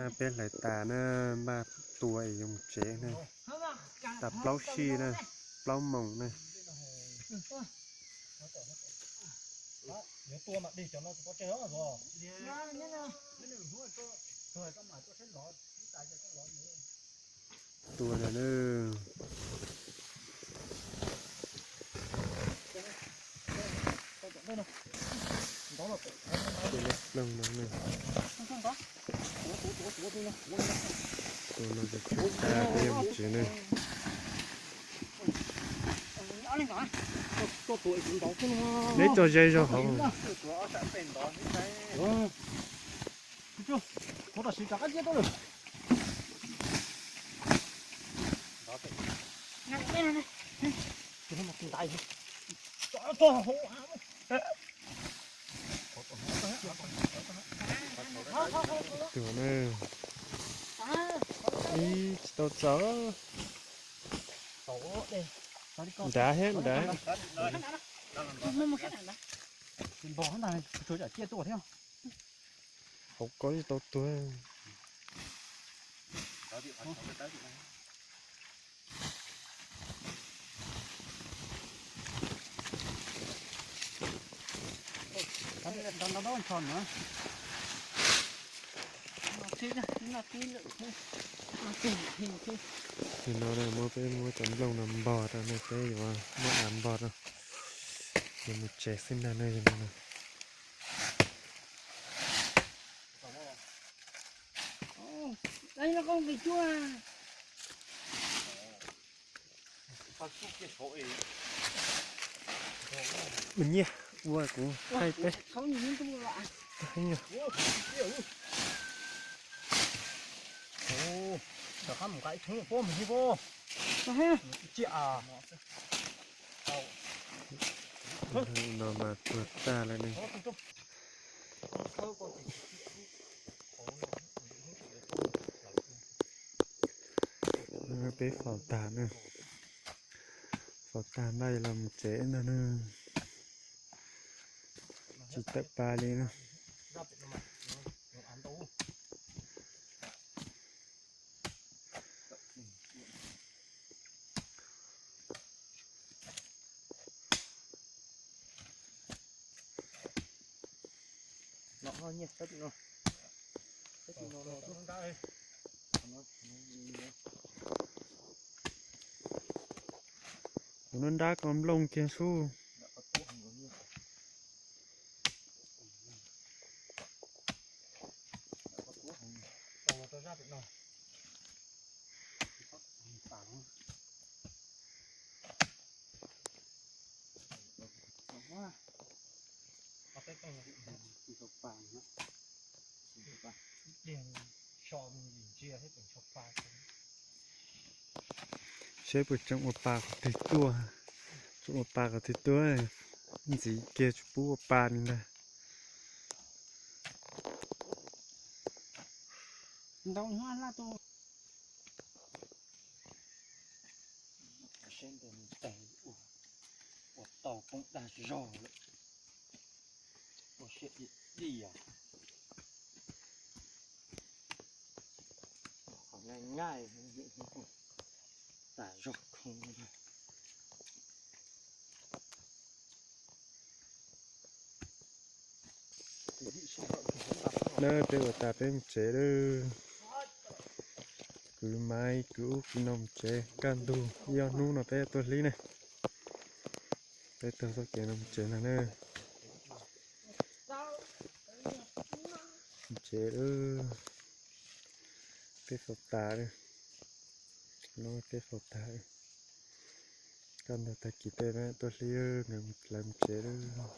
Peb hlawv tas na, npaj tua es yuav mus tsev na. Tas plaub sij na, plaub moos na. Tua na. Ploog no na. Tua no ces tag peb yuav mus tsev na. Neb tso ze zog hauv. Tuag na. Ib tsis tau txaus. Nrad thiab nrad. Hauv ko tsis tau tuag. Nim no na muab peb muab cov nplooj no npog rau na, peb yuav muab av npog rau, yuav mus tsev xwb ntag na. Me nyiaj ua kuv thaij peb. No mas tuag tag lawm ne. Peb faus tag na, faus tag npaj los mus tsev ntag na. Tsis tawm pa li na. Kuv noj nrab ko nplooj kiag sub. Seb puas tseem ua pa qhov twg tuaj, tseem ua pa qhov twg tuaj, ntxiv kiag tsis pub ua pa li ntag. Ntau hla tus. Seb ntawd mus tag ua, ua tau poob dag zog lawm. Ua siab di di os. Qhov nyaij nyaij tas zog khoo. Na peb ua tas peb mus tsev lawm. Kwv maiv kwv ub kwv no mus tsev, kaj ntug ib ob hnub no peb tuaj hlib ne. Peb tuaj txoj kev no mus tsev ntag na. Mus tsev lawm. Peb faus tas lawm. No peb faus tas lawm. Kaj ntug tag kis tej tuaj hlib nkawd lawv mus tsev lawm.